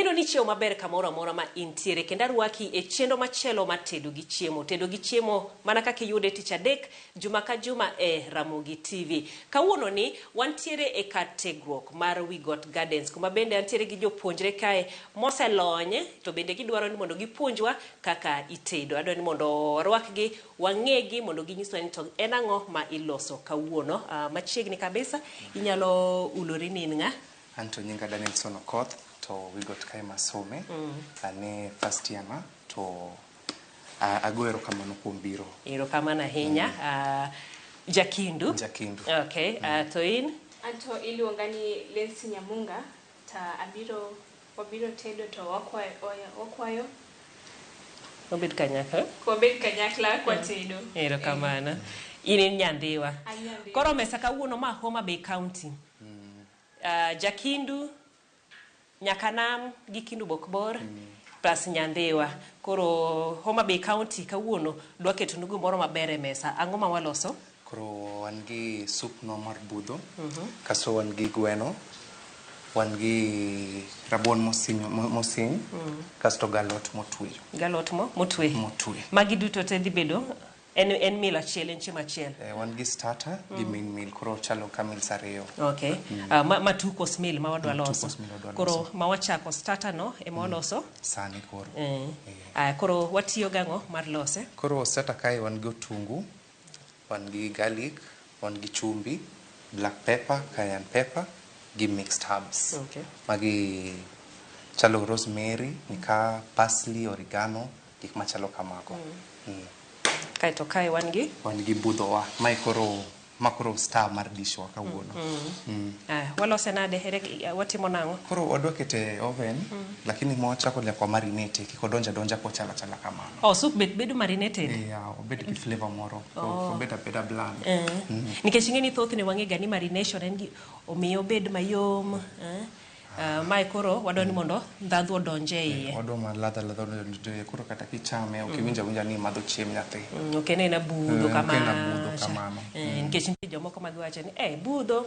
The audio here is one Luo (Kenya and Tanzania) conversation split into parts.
Ageno ni ichiewo maber kamoro amora ma intiere kendo arwaki e chenro machielo mar Tedo gi Chiemo. Tedo gi Chiemo mana kaka iyude tich adek juma ka juma e Ramogi TV. Kawuono ni wantiere e kar tiegruok mar Wigot Gardens kuma bende antiere gi jopuonjre kae moselony to bende gidwaro ni mondo gipuonjwa kaka itedo. Adwaro ni mondo warwakgi, wang'egi mondo ginyiswa ni to en ang'o ma iloso kawuono. Machiegni kabisa, inyalo ulori ni in ng'a? Anto nyinga Danielson Okoth to Wigot kae masome. Ane first year na to ago erokamano kuom biro. Erokamano ahinya. Jakindu. Jakindu. Okay, to in? Anto iluonga ni Lency Nyamunga ta abiro wabiro tedo to wakwayo Wabed kanyakla. Wabed kanyakla kwatedo. Erokamano. In in Nyandhiwa. An Nyandhiwa. Koro mesa kawuono ma Homa Bay County. Jakindu, Nyakanam gi Kindu Bokbor plus Nyandhiwa. Koro Homa Bay County kawuono dwa ketonu gimoro maber e mesa. Ang'o ma waloso? Koro wan gi soup no mar budho, kasto wan gi gweno, wan gi rabuon mosiny, kasto galot motwe. Galot mo motwe. Motwe. Magi duto te dhi bedo en meal achiel, en chiemo achiel. Wan gi starter gi main meal, koro chalo ka meals ariyo. Okay. Ma two course meal ma wadwa Two loso. course meal wadwa Koro loso. ma wachako starter no ema waloso. Sani koro. Koro watiyo gang'o mar lose? Koro starter kae wan gi otungu, wan gi garlic, wan gi chumbi, black pepper, cayenne pepper gi mixed herbs. Magi chalo rosemary, nika parsley, oregano, gik machalo kamago. Kaeto kae wan gi? Wan gi budhowa. Mae koro, ma koro star mar dish wa kawuono. Walose nade? Ere, watimo nang'o? Koro wadwa kete e oven, lakini mwachako nyaka wa marinate, kik odonj adonja kochalo achala kamano. Oh, soup bedo marinated? Yeah, obed gi flavor moro. Obed abeda bland. Nikech ing'e ni thothne wang'e ga ni marination en gi omiyo obed mayom. Mae koro wadwa ni mondo ndhadhu odonj e iye. Wadwa ma ladha ladha odonj e iye. Koro kata kichame, ok iwinj awinja ni imadho chiemb nyathi. Ok en aena budho Ok en budho kamacha. kamano. Nikech nitie jomoko ma giwacho ni, budho,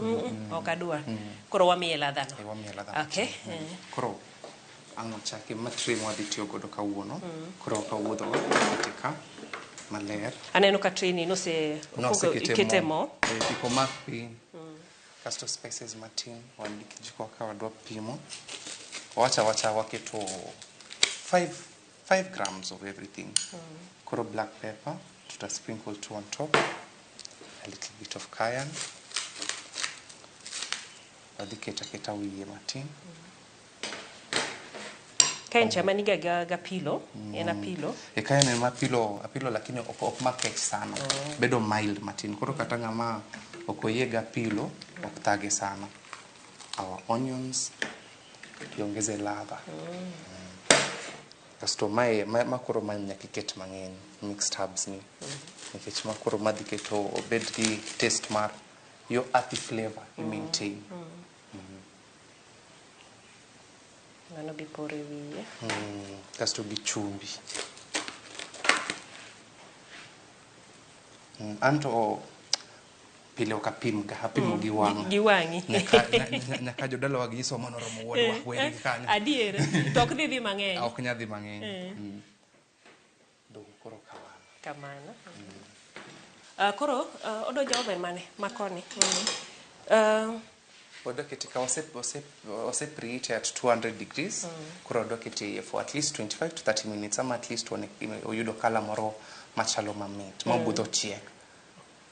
ok adwa. Koro wamiye ladha no. Wamiye ladha no. Okay. Koro ang' wachaki ma tray ma wadhi tiyo godo kawuono. Koro wakaw wuodhowa, wakete ka maler. Aneno ka tray ni nose Nosekete ikete mo. mo. Kik omak piny. Kasto spices matin, wan gi kijiko ka wadwa pimo. Wacha wacha waketo 5 grams of everything. Koro black pepper, tuta sprinkle 2 on top. A little bit of cayenne. Wadhi keto aketa wiye matin. Ka en chama niga ga apilo, en apilo. E ka en apilo, apilo lakini ok makech sana. Bedo mild matin. Koro kata ng'ama ok oyie ga apilo, ok thage sana. Our onions, iongeze ladha. Kasto mae, ma koro ma nyaka iket mang'eny, mixed herbs ni. Nikech ma koro madhi keto obed gi taste mar yo earthy flavor i maintain. Mano be poro e wiye. Kasto gi chumbi. Anto pile ok apim ga, apimo gi wang'a. Gi wang'i. Nyaka jodalawa gi nyisowa mano oromo wuodwa, weri gi kanyo. Adier, to ok dhi dhi mang'eny. Ok nyal dhi mang'eny. Dong' koro kamano. Kamano. Koro, odonjo oven mane? Makoni. Wadwa kete ka wase preheat at 200 degrees. Koro wadwa kete iye for at least 25 to 30 minutes, ama at least one oyudo colour moro machalo mamit, ma budho chiek.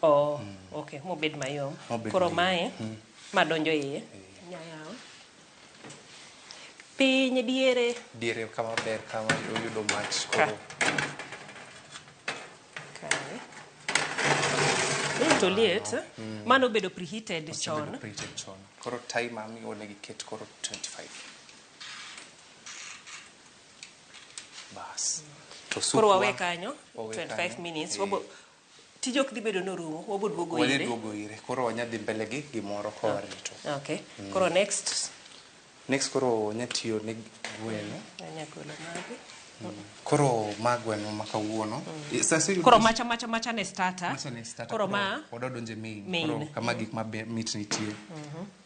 Oh, okay, mobed mayom. Mobed Koro mayom. mae, madonjo iye. Nyayaw. Piny diere. Diere kama ber, kama oyudo mach Ka. koro. Kae. To liet. Mano obedo preheated Osebedo chon. preheated chon. Koro timer mi onego iket koro 25. Bas. To soup Koro wawe wa- kanyo, wawe 25 kanyo. minutes. Wabo tije ok dhi bedo norumo, wabo duogo Wadhi ire. duogo ire. Koro wanya dhi mbele gi gimoro ka warito. Okay. Koro next. Next koro wanya tiyo ne gweno. Anya golo magi. Koro ma gweno ma kawuono. Sasa yudo Koro macha macha macha ne starter. Macha ne starter. Koro ma wadwa donje main. Main. Koro kama gik ma mit nitie.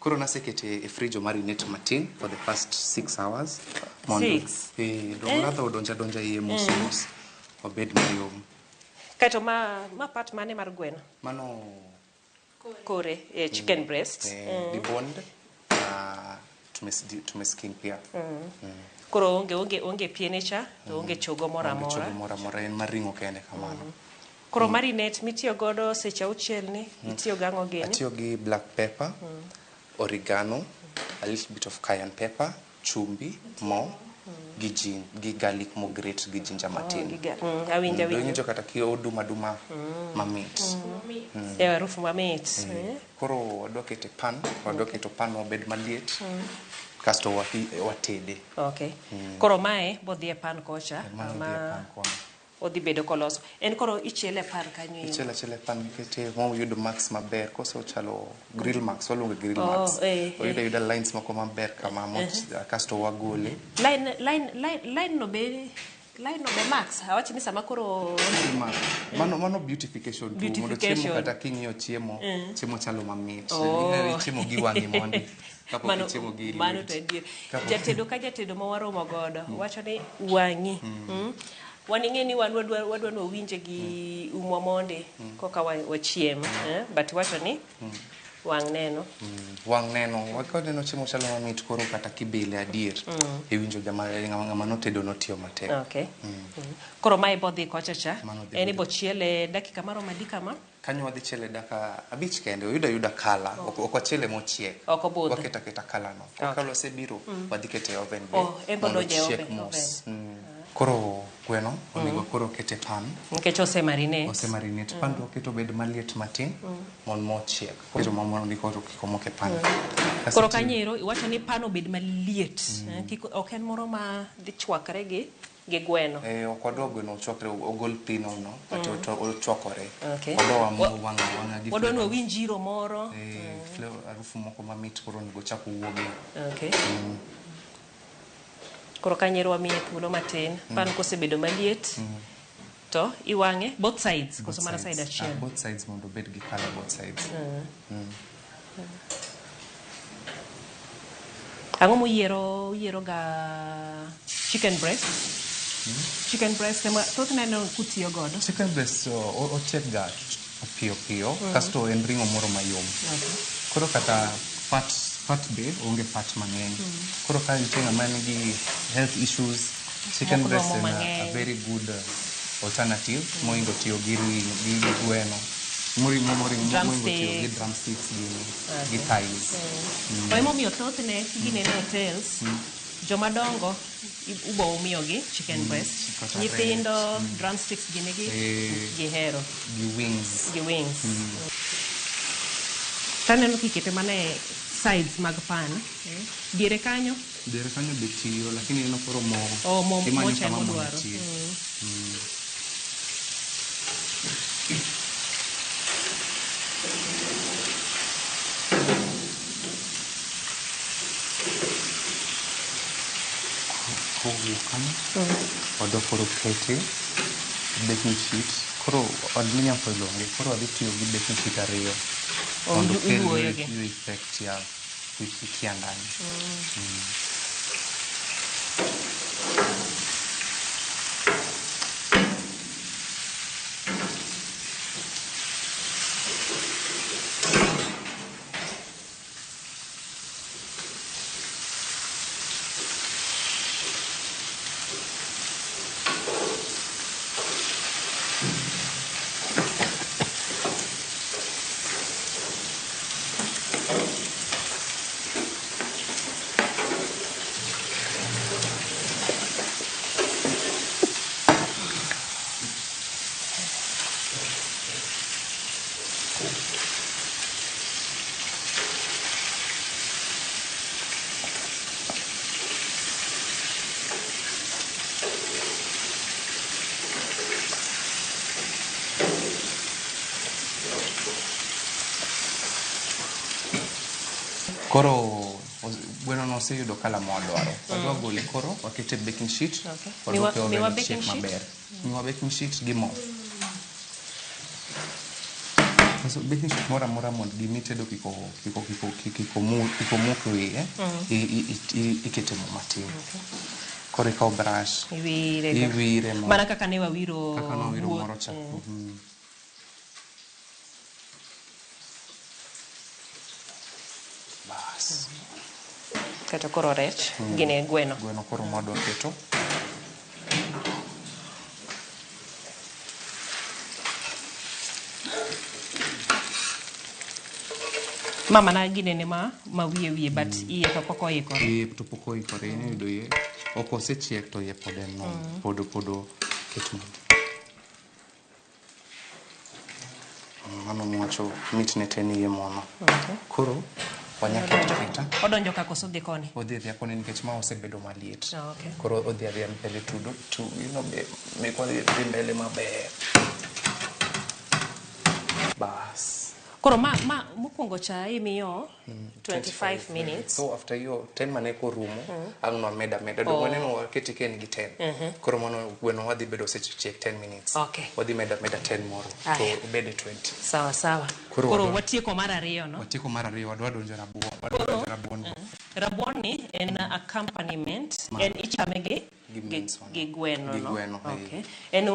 Koro nasekete e fridge o marinate matin for the first 6 hours. Mondo Six. Dong ladha odonja donja iye mos mos. Obed mayom. Kaeto ma part mane mar gweno? Mano Kore, chicken breast. Deboned na tumeskin pia. Koro onge piene cha, to onge chogo moro amora. Onge chogo moro amora, en mar ring'o kende kamano. Koro marinate mitiyo godo seche auchiel ni, itiyo gang'o gini? Atiyo gi black pepper, oregano, a little bit of cayenne pepper, chumbi, mo, gi gi garlic mo grate gi ginger matin. Awinjo. Winjo kata ki oduma duma mamit. Harufu mamit. Koro wadwa keto pan, wadwa keto pan mabed maliet. Kasto watede. Okay. Koro mae bodhi e pan kocha. Ma odhi bedo koloso. En koro ichiele pan kanyo. Ichiele achiela e pan nikech moyudo marks maber. Koso chalo grill marks, waluonge grill marks. Oyudo ayuda lines moko maber kama kasto wagole. Line no be marks. Awacho ni sama koro mano beautification tu. Mondo chiemo kata king'iyo chiemo, chiemo chalo mamit. Ineno chiemo gi wang'i mondi. Kapok ichiemo gi mano to adier. Jatedo ka jatedo ma waromo godo wacho ni wang'i. Waning'e ni wan wadwa ni wawinje gi umwa monde koka wachiem, but wacho ni wang' neno. Wang' neno. Wakoneno chiemo chalo mamit koro kata kibile adier. Iwinjo ng'ama notedo notiyo matek. Okay. Koro mae bodhi kocha cha. En ibo chiele dakika maromo adi kama? Kanyo wadhi chiele dakika 5 kende. Oyudo ayuda kala. Ok wachiele mochiek. Ok obudho. Waketo aketa kala no. Kala osebiro, wadhi kete e oven be. En bo donjo e oven. Koro gweno onego koro kete pan. Nikech osemarinate. Osemarinate. Pan to waketo obed maliet matin mondo mochiek. Keto mondo koro kik omok e pan. Koro kanyero iwacho ni pan obed maliet. Kik ok en moro ma dhi chwakre gi gweno. Ok wadwa gweno ochwakre ogol pi no, kata ochwakore. Wadwa wang'a gi. Wadwa ni wawinj iro moro. Flavor harufu moko mamit koro onego chak owuogi. Okay. Koro kanyero wamiye thuolo matin. Pan kosebedo maliet to iwang'e both sides koso mana side achiel. Both sides mondo obed gi color both sides. Ang'o muyiero yiero ga chicken breast? Chicken breast ema thothne aneno kutiyo godo. Chicken breast ochiek ga piyo piyo kasto en ring'o moro mayom. Koro kata fat be onge fat mang'eny. Koro ka nitie ng'ama nigi health issues, chicken breast en a very good alternative moingo tiyo gi gi gweno. Moringo tiyo gi drumsticks gi thighs. Emomiyo thothne gineno hotels jomadongo ubo umiyogi chicken breast, nyithindo drumsticks gini gi gihero gi wings. Gi wings. Taneno kikete mana e sides mag pan. Diere kanyo? Diere kanyo be tiyo, lakini en koro mo. Mo cha modwaro. Kowuok kanyo, wadwa koro kete baking sheet. Koro aluminium foil onge, koro wadhi tiyo gi baking sheet 2. Mondo okel effect ya kuipikia ndani. Koro gweno no oseyudo kala mwadwaro. Wadwa gole koro wakete baking sheet. Okay. Miwa baking sheet maber. Miwa baking sheet gi mo. So baking sheet moro amora mondo gimitedo kik omuk wiye, ikete mo matin. Koro ikawo brush. Iwire. Iwire mo. Mana kaka ne wawiro. Kaka ne wawiro wuoth. moro cha. Mm. Bas. Keto koro rech. Gine gweno. Gweno koro mwadwa keto. Ma mana ginene ma wiye wiye but iye to pok oikore. Iye to pok oikore, iyudo iye. Ok osechiek to iye pod en nono. Pod pod oket mondo. Mano mwacho mitne te ni iye mono. Okay. Koro wanya keto keta. Odonjo ka koso odhi koni? Odhi adhiya koni nikech ma osebedo maliet. Oh, okay. Koro odhi adhiya mbele tudo tu you know be mekwa dhi mbele maber. Bas. Koro ma mokwongo cha imiyo 25 minutes. So after hiyo 10 mane korumo ang' nwameda ameda. Dong waneno waketi ka en gi 10. Koro mano gweno wadhi bedo osechiek 10 minutes. Okay. Wadhi meda ameda 10 moro to Aya. obede 20. Sawa sawa. Koro Koro watieko mar ariyo no. Watieko mar ariyo wadwa donjo rabuon. Wadwa donjo rabuon. Rabuon ni en accompaniment. En ichame gi Gi mince one. gi gweno Gi no. gweno, eh. Okay.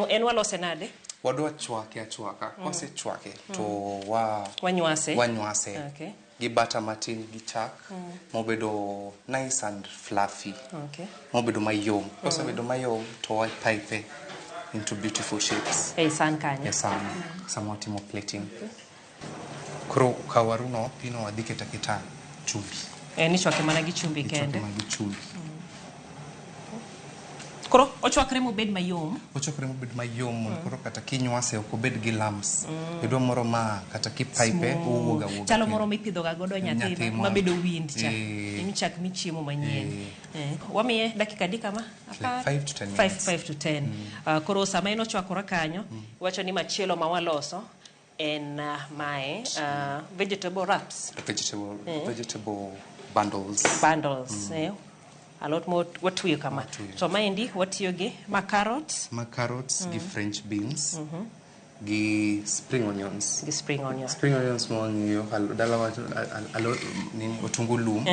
En walose nade? Wadwa chwake achwaka. Kwasechwake to Wanywase. wanywase. Okay. Gi butter matin gi chak mobedo nice and fluffy. Okay. Mobedo mayom. Kosebedo mayom to wa pipe into beautiful shapes. Ei san kanyo. E san sama watimo plating. Koro kaw waruno pino wadhi keto aketa chumbi. En ichwake mana gi chumbi Ichwake kende. mana gi chumbi. Koro ochwakre mobed mayom. Ochwakre mobed mayom mondo koro kata kinywase ok obed gi lumps. Bedo moro ma kata kipipe owuog awuoga. Chalo moro mipidho ga godo nyathi mabedo wind cha. Imichak michiemo manyien. Wamiye dakika adi kama? Like 5 to 10 minutes. 5 to 10. Koro sama en ochwakore kanyo, wacho ni machielo ma waloso en mae vegetable wraps. Vegetable bundles. Bundles. Alot mo watueyo kama. To maendi watiyo gi ma carrots. Ma carrots gi French beans. Gi spring onions. Gi spring onions. Spring onions ma wang'iyo dala wacho alo nini otungu lum.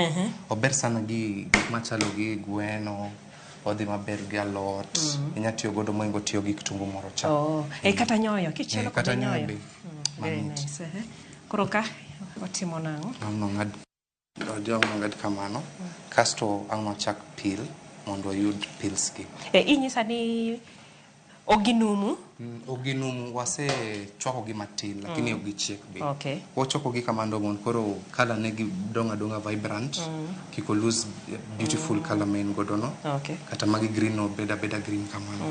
Ober sana gi gik machalo gi gweno. Odhi maber gi alot. Inya tiyo godo moingo tiyo gi kitungu moro cha. Oh, kata nyoyo, kichielo Kata kode nyoyo nyoyo. be. Very Mamit. nice. Koro ka watimo nang'o? Ang' nong'ad kamano. Kasto ang' nwachak peel mondo wayud peels gi. Inyisa ni oginumu? Oginumu wase chwako gi matin lakini ok gichiek be. Okay. Wachwako gi kamano mondo koro colour ne gi dong' adong'a vibrant. Kik o lose beautiful colour ma en godo no. Okay. Kata magi green no bed abeda green kamano.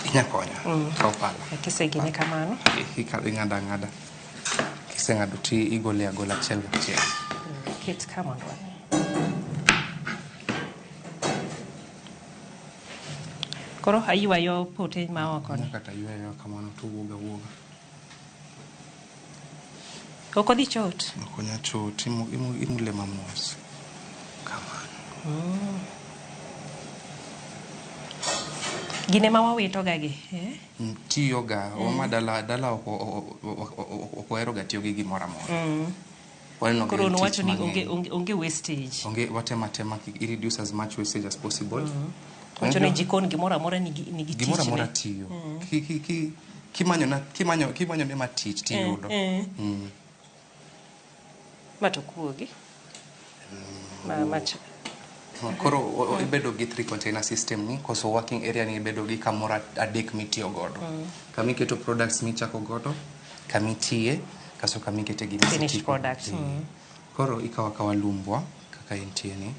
Inya konya. Kaw pala. Kisegine kamano. Ing'ado ang'ada. Kiseng'ado ti igole agola achiel kachiel. Ket ka mondo wane. Koro aywayo pote ma oko ni. Kata ywayo kamano to wuog awuoga. Ok odhi chot? Ok onya chot, imule mamos. Kamano. Gine ma wawito ga gi, eh? Tiyo ga, ma dala ok ohero ga tiyo gi gimoro amora. Waneno Koro ga en tich nuwacho ni mang'eny. onge wastage. Onge, watemo atema i reduce as much wastage as possible. Wacho ni jikon gimoro amora nigi Gimoro tichne. amora tiyo. Kimanyo ne ma tich tiyudo. Ma to kuogi. Ma cha. Koro ibedo gi 3 container system ni, koso working area ni ibedo gi kamoro adek mitiyo godo. Kama iketo products michako godo, kama itiye, kaso kama ikete gima Finished isetieko. products. Koro ikawo akawa lumbwa kaka entie ni.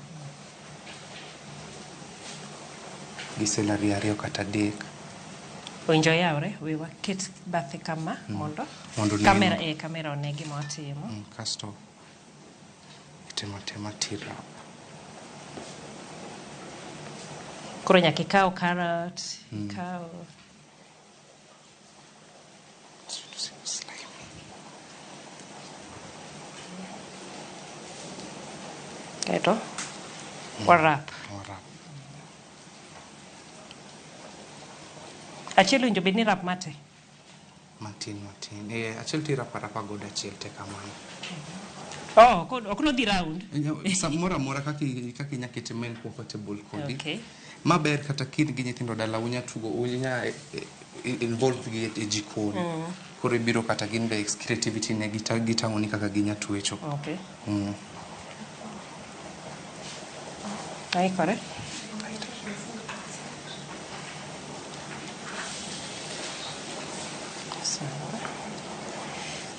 Gi celery ariyo kata adek. Owinjo yawre, we waket bathe kama mondo Mondo kamera one gima watimo. Kasto itemo atema tirap. Koro nyaka ikaw carrot, ikaw Kaeto warap. Warap. Achiel owinjo bed ni rap mate. Matin matin. Achiel tirapa rapa godo achiel te kamano. Oh, ok nodhi round. Samoro amora kaka inya kete ma en comfortable kodi. Okay. Maber kata kin gi nyithindo dala unya tugo, unya involve gi e jikon. Koro ibiro kata gin be creativity ne gitang'oni kaka ginya twecho. Okay. Aikore?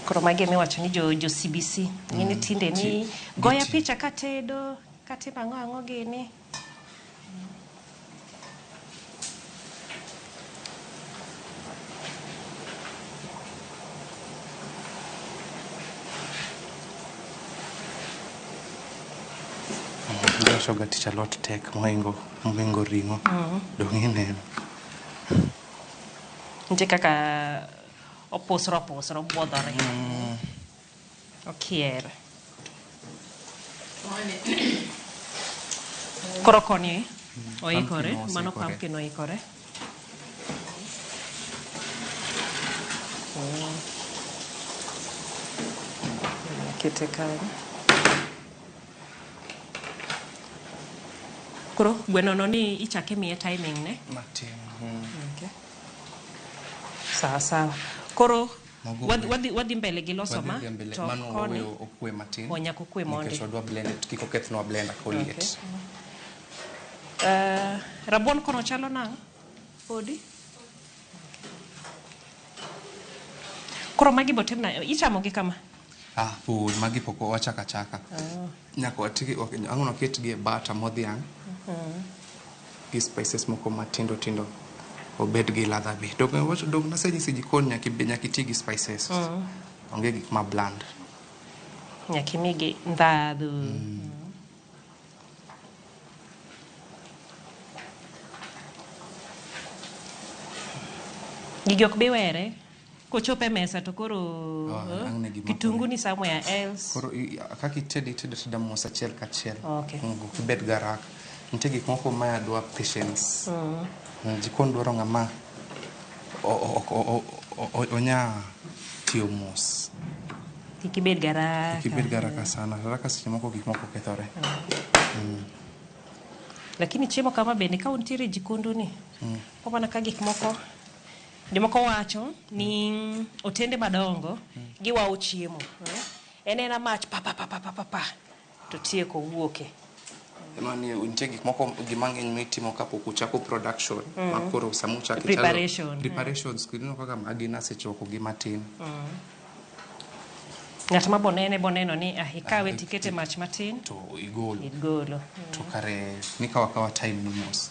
Koro magi emiwacho ni jo CBC. Ng'eni tinde ni goya picha katedo, katimo ang'o ang'o gini. Giwachoga tich alot tek mohingo ring'o. Dong' ineno. Nitie kaka opusro opusro, obuodhore. Okier. Koro koni oikore, mano pumpkin oikore. Kete kanyo. Koro gweno no ni ichake miye timing ne? Matin. Okay. Sawa sawa. Koro wadhi mbele gi loso ma to koni okwe matin. Onyako kwe mondi. Nikech wadwa blend kik okethnwa blender koliet. Okay. Rabuon kono chalo nang'o? Podi? Koro magi botimna ichamo gi kama? Ah, pod magi pok wachako achaka. Nyaka watigi ang'o noketgi e butter modhiang'. Gi spices moko matindo tindo obed gi ladha be. Dong nasenyisi jikon nyaka iti gi spices. Onge gik ma bland. Nyaka imigi ndhadhu. Gigi ok bi were. Kochopo e mesa to koro kitungu ni somewhere else. Koro kaka itedo iteda mos achiel kachiel. Okay. Ok ibed gi haraka. Nitie gik moko ma dwa patience. Jikon dwaro ng'ama onya tiyo mos. Kik ibed gi haraka. Kik ibed gi haraka sana. Haraka seche moko gik moko kethore. Lakini chiemo kama bende ka untiere e jikondu ni, mana ka gik moko jomoko wacho ni otende madongo giwao chiemo. En ena mach pa pa pa pa pa pa to tieko wuoke. Emani nitie gik moko gimang'eny mitimo kapok uchako production. Ma koro sama uchako preparation. Preparations kineno kaka magi nasechwako gi matin. Ng'at ma bonene boneno ni ikawe tikete mach matin to igolo. Igolo. To kare nikawa kawa time ni mos.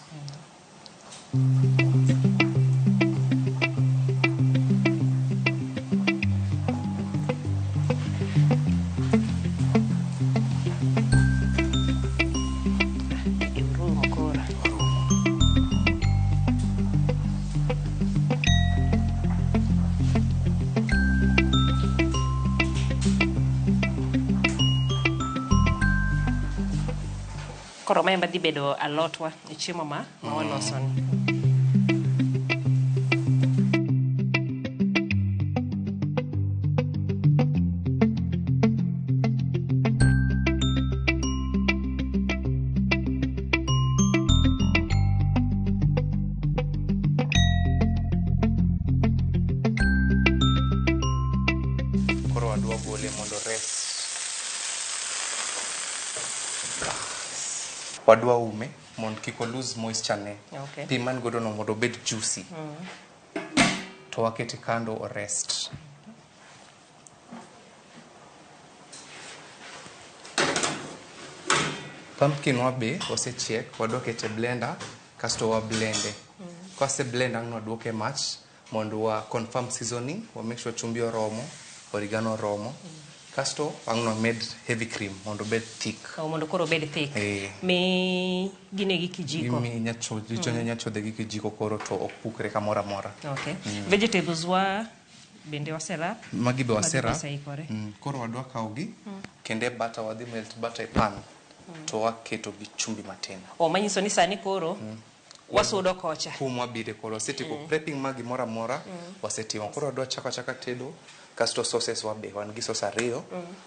Koro mae madhi bedo alotwa e chiemo ma waloso ni. Koro wadwa gole mondo rest. Wadwa ume mondo kik lose moisture ne. Okay. Pi man godo no mondo obed juicy. To wakete kando o rest. Pumpkin wa be osechiek, wadwa kete blender kasto wa blende. Kose blend ang' wadwoke mach mondo wa confirm seasoning, wa make sure chumbi oromo, oregano oromo. Kasto ang' wamed heavy cream mondo obed thick. Mondo koro obed thick. Mi gine gi kijiko. Mi nyachodhe gi kijiko koro to ok pukre kamoro amora. Okay. Vegetables wa bende waserap. Magi be waserap. Koro wadwa kawogi kendo butter wadhi melt butter e pan. To waketo gi chumbi matin. O manyiso ni sani koro Wasudo kocha. Kuma wabire koro wasetieko prepping mag gimoro amora wasetimo. Koro wadwa chako achaka tedo kasto sauces wabe wan gi sauce ariyo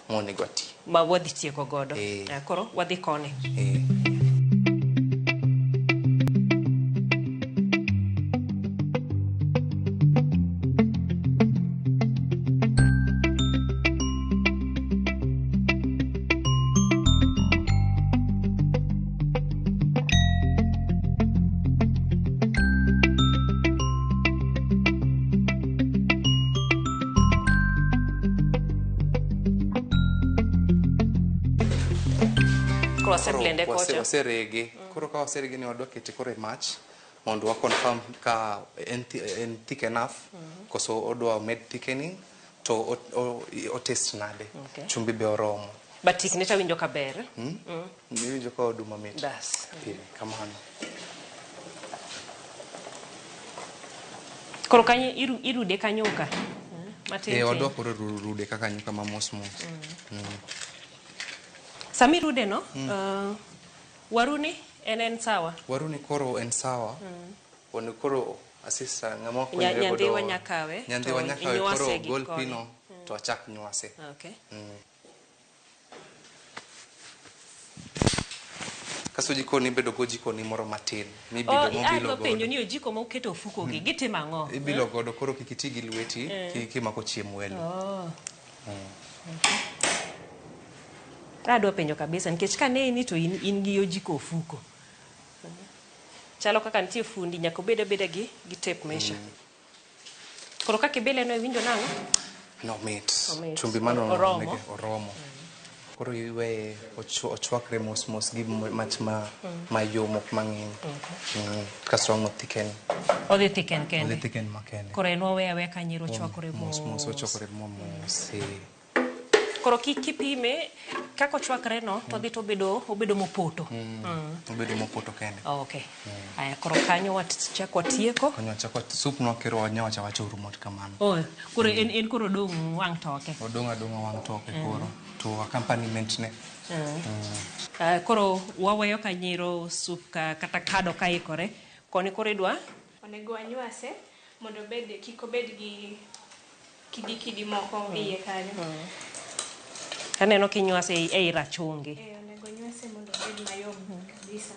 monego wati. Ma wadhi tieko godo. Koro wadhi koni. Waseblende kocha. Waserege. Koro ka waserege ni wadwa kete koro e mach mondo wa confirm ka en thick enough koso odwa med thickening to o taste nade. Chumbi be oromo. But tikne to winjo kaber. Iwinjo ka oduma mit. Bas. Kamano. Koro kanyo irude kanyuka. Matin. Wadwa koro rude kaka nyuka ma mos mos. Sami rude no? Waruni en sawa? Waruni koro en sawa. Wanu koro asista ng'ama konyore godo. Nyandhiwa nyakawe. Nyandhiwa nyakawe koro gol pino to achak nywase. Okay. Kaso jikoni bedo go jikoni moro matin. Mibilo mobilo godo. Penjo ni ojiko ma uketo ofuko gi gitimo ang'o? Ibilo godo koro kik iti gi lweti kimako chiemo welo. Adwa penjo kabisa nikech kaneni to in gi ojiko ofuko. Chalo kaka nitie fundi nyaka obed abeda gi tape measure. Koro kaka ibile no iwinjo nang'o? No mit. Chumbi mano oromo. Koro iweye ochwakre mos mos gi mach ma mayom ok mang'eny. Kasto ang' othiken. Odhi thicken kende. Odhi thicken makende. Koro en waweyo aweya kanyero ochwakore mos mos. Ochwakore mos. Koro kipime kaka ochwakre no to odhi to obedo mopoto. Obedo mopoto kende. Okay. Aya koro kanyo wachako watieko. Kanyo wachako soup no kero wanyawacha wacho orumo kamano. Oh, koro en koro odong' wang' toke. Odong' adong'a wang' toke koro to accompaniment ne. Koro waweyo kanyero soup kata kado ka ikore. Koni koro idwa? Onego wanywase mondo obed kik obed gi kidi kidi moko iye kanyo. Aneno kinywase ei rachungi. Onego nywase mondo obed mayom kabisa.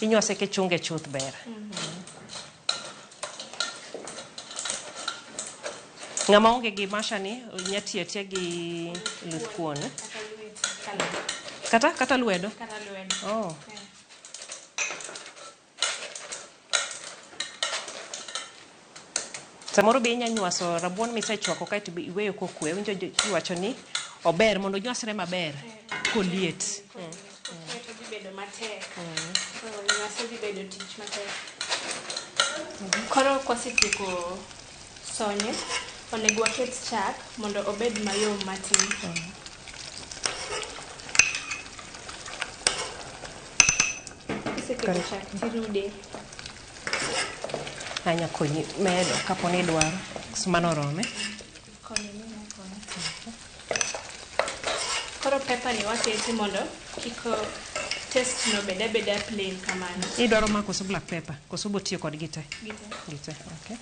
Inywase kichunge chuth ber. Ng'ama onge gi masha ni nya tiyo atiya gi luth kuon. Kata lwedo? Kata lwedo. Oh. Samoro be inya nywaso rabuon misechwako kaeto iweyo kokwe. Winjo iwacho ni ober mondo onywasre maber koliet. Koket dhi bedo matek. Koro nywase dhi bedo tich matek. Koro kwasetieko sonye, onego waket chak mondo obed mayom matin. Kiseketo chak tirude. Anya konyi medo kapo ni idwaro. Mano orome. Koro pepper ni wakete mondo kik taste no bed abeda plain kamano. Idwaro ma koso black pepper koso botiyo kodgi te? Gite. Okay.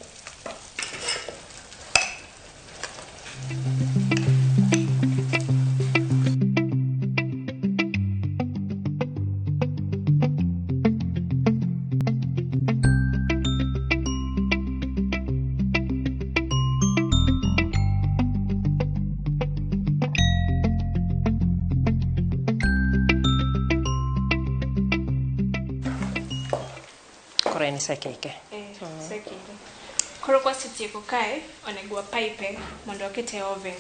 Sekeke. Sekeke. Koro kwasetieko kae, onego wapaipe mondo wakete e oven.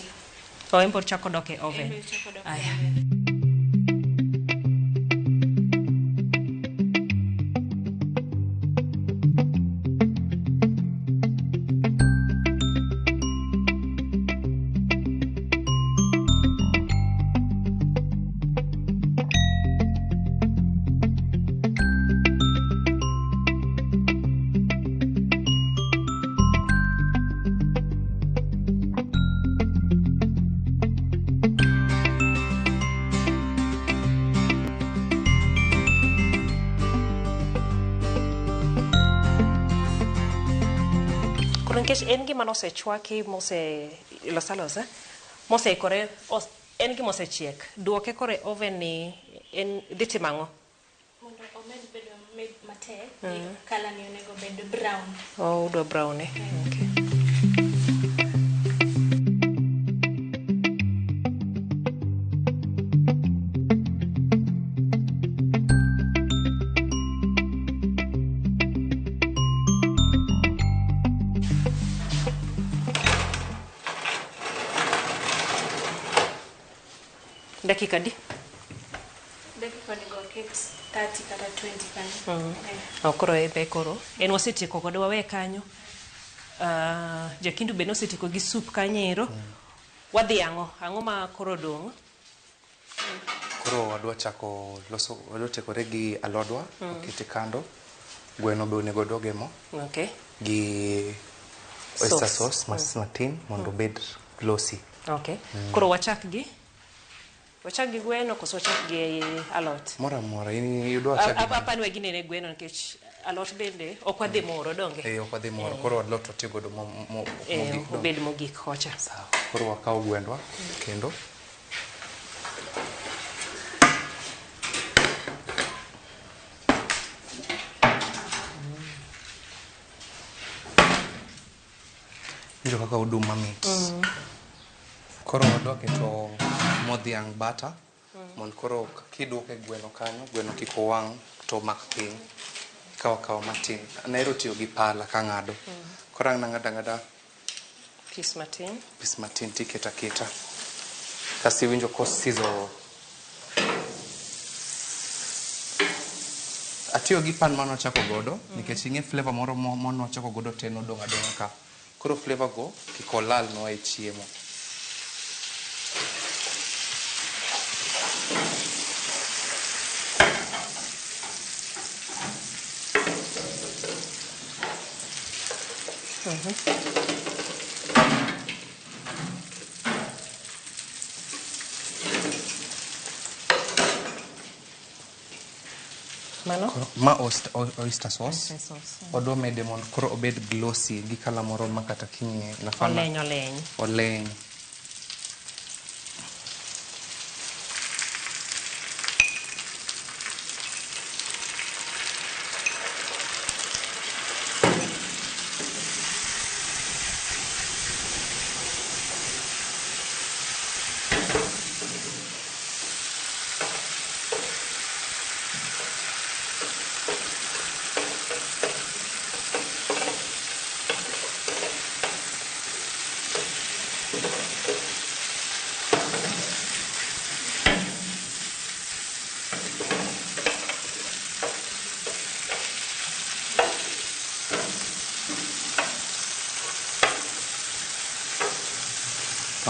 Oh, en pod chako dok e oven. Aya. Koro nikech en gima nosechwaki mose los alosa, moseikore, en gima osechiek. Duoke koro e oven ni en dhi timo ang'o? Mondo omed bedo matek, colour ni onego bed brown. Oh, udwa brown eh? Okay. Dakika di? Dakika onego waket 30 kata 20 kanyo. Oh, koro ebe koro. En wasetieko kode wawe kanyo. Jakindu be nosetieko gi soup kanyo ero. Wadhi ang'o? Ang'o ma koro dong'? Koro wadwa chako loso, wadwa tekore gi alodwa, wakete kando. Gweno be onego doge mo. Okay. Gi oyster sauce matin mondo obed glossy. Okay. Koro wachak gi? Wachak gi gweno koso wachak gi alot? Moro amora, in idwa chak gi Apani we ginene gweno nikech alot bende ok wadhi moro donge? Eh, ok wadhi moro. Koro alot watiyo godo mogik. Obed mogik kocha. Sawa. Koro wakaw gwendwa kendo. Winjo kaka odum mamit. Koro wadwa keto mo dhiang' butter mondo koro kiduoke gweno kanyo, gweno kik owang' to mak piny. Ikawo akawa matin. An ahero tiyo gi pala kang'ado. Koro ang' nang'ado ang'ada Piece matin. Piece matin tiketo aketa. Kasto iwinjo kosizo. Atiyo gi pan mane wachako godo nikech ing'e flavor moro mane wachako godo te nodong' adong'a ka. Koro flavor go kik olalnwa e chiemo. Mano? Ma oyster sauce. Oyster sauce. Wadwa mede mondo koro obed glossy gi colour moro ma kata king'iye nafana. Oleny oleny. Oleny.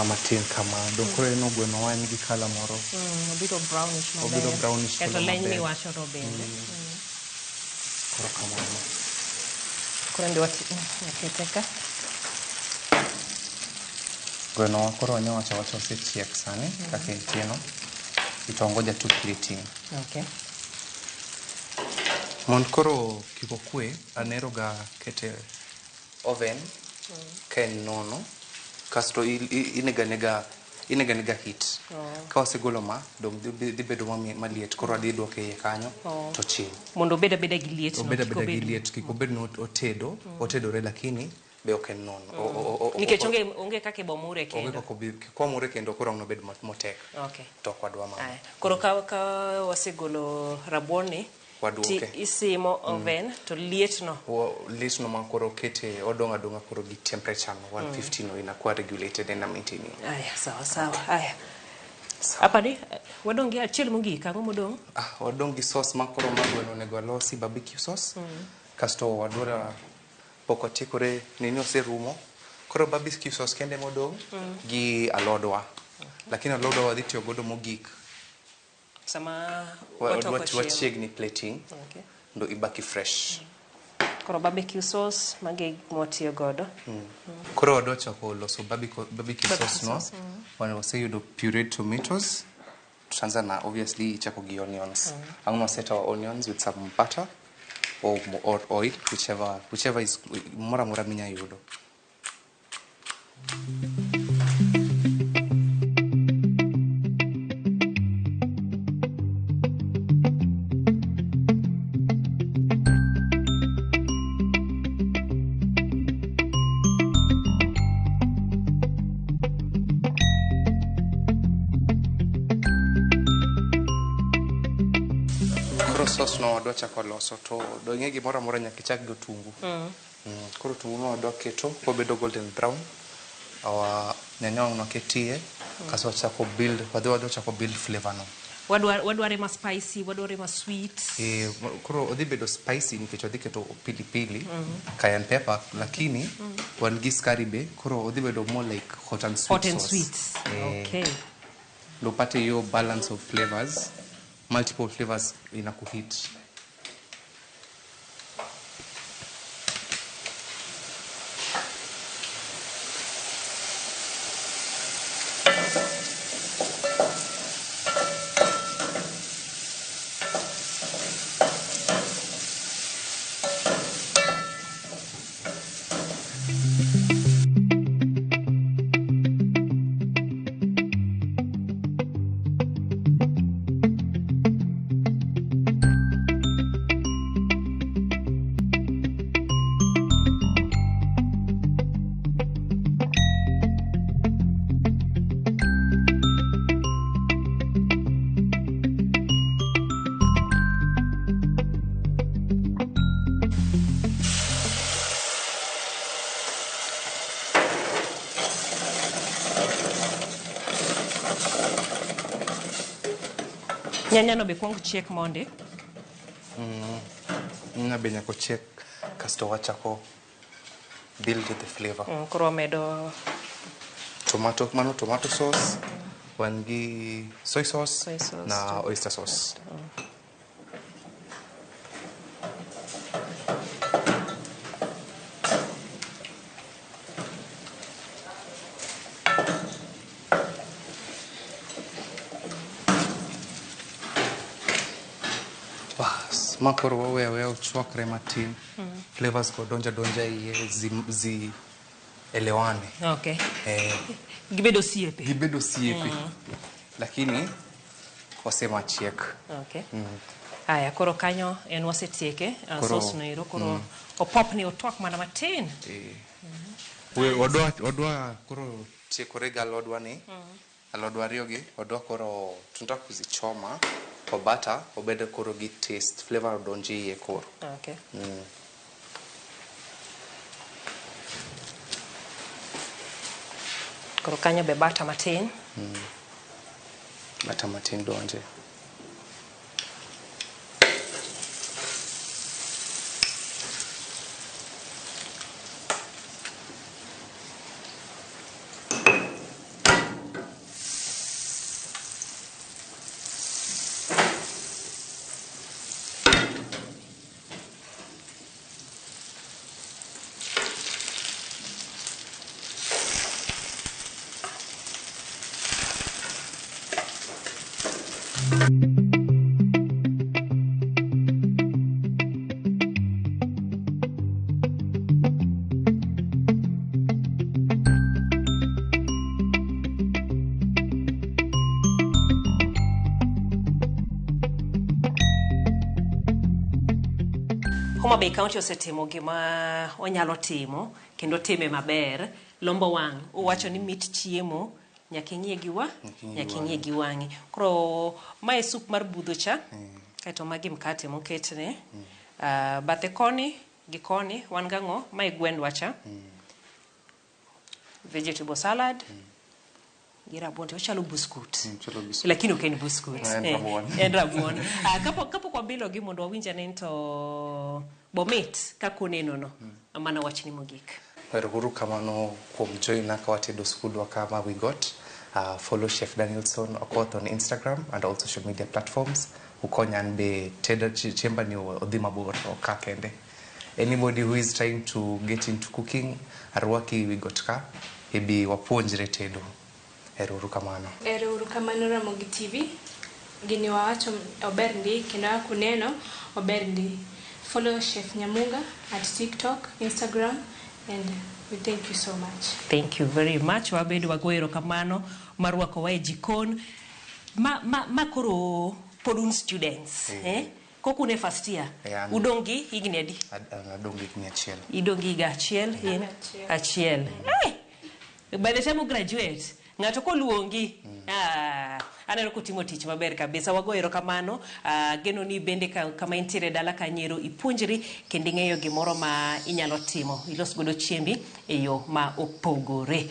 Matin kama dong koro ineno gweno wa en gi colour moro. Obiro brownish maber. Obiro brownish Kaeto colour leny maber. miwacho no bende. Koro kamano. Koro ende wakete ka. Gweno wa koro wanya wacho awacha osechiek sani kaka entie no. Ito ngoja tu plating. Okay. Mondo koro kik okwe, anahero ga kete oven ka en nono. Kasto inego anega heat. Ka wasegolo ma, dong dhi bedo maliet. Koro adhi duoke iye kanyo to chiel. Mondo obed abeda gi liet no, Obed kik abeda gi obed liet, kik obed ni otedo, otedore lakini be ok en nono. Nikech onge kaka ibomure Onge kendo. kaka kwamure kendo koro ang' nobed motek. Okay. To ok wadwa mano. Aya. Koro ka wasegolo rabuon ni, Waduoke. ti isimo oven to liet no. Liet no ma koro kete odong' adong'a koro gi temperature no 150 no inakuwa regulated and maintaining. Aya, sawa sawa. Aya. Apani wadong' gi achiel mogik, ang'o modong'? Wadong' gi sauce ma koro ma gweno onego alosi barbecue sauce. Kasto wadwaro pok watiekore nini oserumo. Koro barbecue sauce kende modong' gi alodwa. Lakini alodwa wadhi tiyo godo mogik. Sama watoko chiemo. Wachiegni plating. Okay. Ndo ibaki fresh. Koro barbecue sauce magi mwatiyo godo. Koro wadwa chako loso barbecue Barbecue sauce no. sauce, Waseyudo pureed tomatoes. Tutaanza na obviously ichako gi onions. I'm going to set our onions with some butter or oil, whichever is mora mora minya yudo. Koro sauce no wadwa chako loso to do ing'e gimoro amora nyaka ichak gi otungu. Koro otungu no wadwa keto kobedo golden brown. Our nyanya wang' waketie kasto wachako build wadhi wadwa chako build flavor no. Wadware ma spicy, wadware ma sweet. Koro odhi bedo spicy nikech wadhi keto pilipili, cayenne pepper, lakini wan gi skari be, koro odhi bedo more like hot and sweet Hot and sauce. sweet. Okay. Ndo upate hiyo balance of flavors, multiple flavors inakuhit. Nyanya no be kuong chiek mondi. Nyanya be nyaka ochiek kasto wachako build the flavor. Koro wamedo tomato, mano tomato sauce, wan gi soy sauce, Soy sauce, na oyster sauce. Bas, ma koro waweyo aweya ochwakre matin. Flavors go donja donja iye zi elewane. Okay. Gibedo osiepe. Gibedo osiepe. Lakini osemachiek. Okay. Aya, koro kanyo en wasetieke, Koro- sauce no ero koro opopni otwak mana matin. Wadwa koro tiekore gi alodwa ni. Alodwa ariyo gi wadwa koro tunataka kuzichoma kwa butter obed koro gi taste flavor odonji iye koro. Okay. Koro kanyo be butter matin. Butter matin donje. Homa Bay County osetimo gima onyalo timo kendo time maber. Lombo wang' owacho ni mit chiemo nyaka ing'iye gi wa nyaka ing'iye gi wang'i. Koro mae sup mar budho cha, kaeto magi mkate moketne. Bathe koni gi koni wan gang'o? Mae gwendwa cha. Vegetable salad. Gi rabuon to ochalo buskut. Ochalo buskut. Lakini ok en buskut. En rabuon. En rabuon. Kapok wabilo gi mondo wawinj ane to bomit kaka oneno no. Mana wachni mogik. Erouru kamano kuom join ka watedo skundwa kama we got. Follow Chef Danielson Okoth on Instagram and all social media platforms. Ukonya an be tedo chiemba ni odhi mabor ok kende. Anybody who is trying to get into cooking, arwaki we got ka ebi wapuonjre tedo. Erouru kamano. Erouru kamano Ramogi TV. Gini wawacho ober ndi kendo kaka uneno ober ndi. Follow Chef Nyamunga at TikTok, Instagram And we thank you so much. Thank you very much. Wabedo wago erokamano mar rwakowa e jikon. Ma koro pod un students. Eh? Kok un e first year. Eh, Udong' gi higni adi? Adong' gi higni achiel. Idong' gi higa achiel? In? Achiel. Achiel. Eh! By the time u graduate, ng'ato koluongi, aneno kutimo tich maber kabisa. Wago erokamano. Geno ni bende kama intiere dala kanyero ipuonjri kendo ing'eyo gimoro ma inyalo timo. Ilos godo chiembi e yo ma opogore.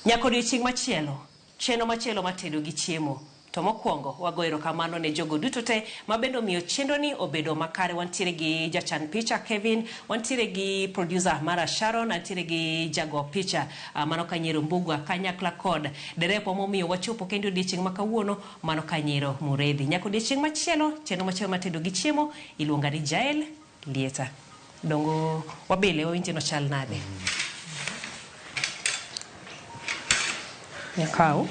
Nyaka odiochieng' machielo, chenro machielo matedo gi chiemo. To mokwongo wago erokamano ne jogo duto te mabende omiyo chenro ni obedo makare. Wantiere gi jachan picha Kevin, wantiere gi producer mara Sharon, antiere gi jago picha mano Kanyero Mbugua, kanyakla kod derepwa momiyo wachopo kendo odiochieng' ma kawuono mano Kanyero Muredhi. Nyaka odiochieng' machielo, chenro machielo matedo gi chiemo, iluonga ni Jael Lieta. Dongo wabile wawinje no chal nade? Nyakaw.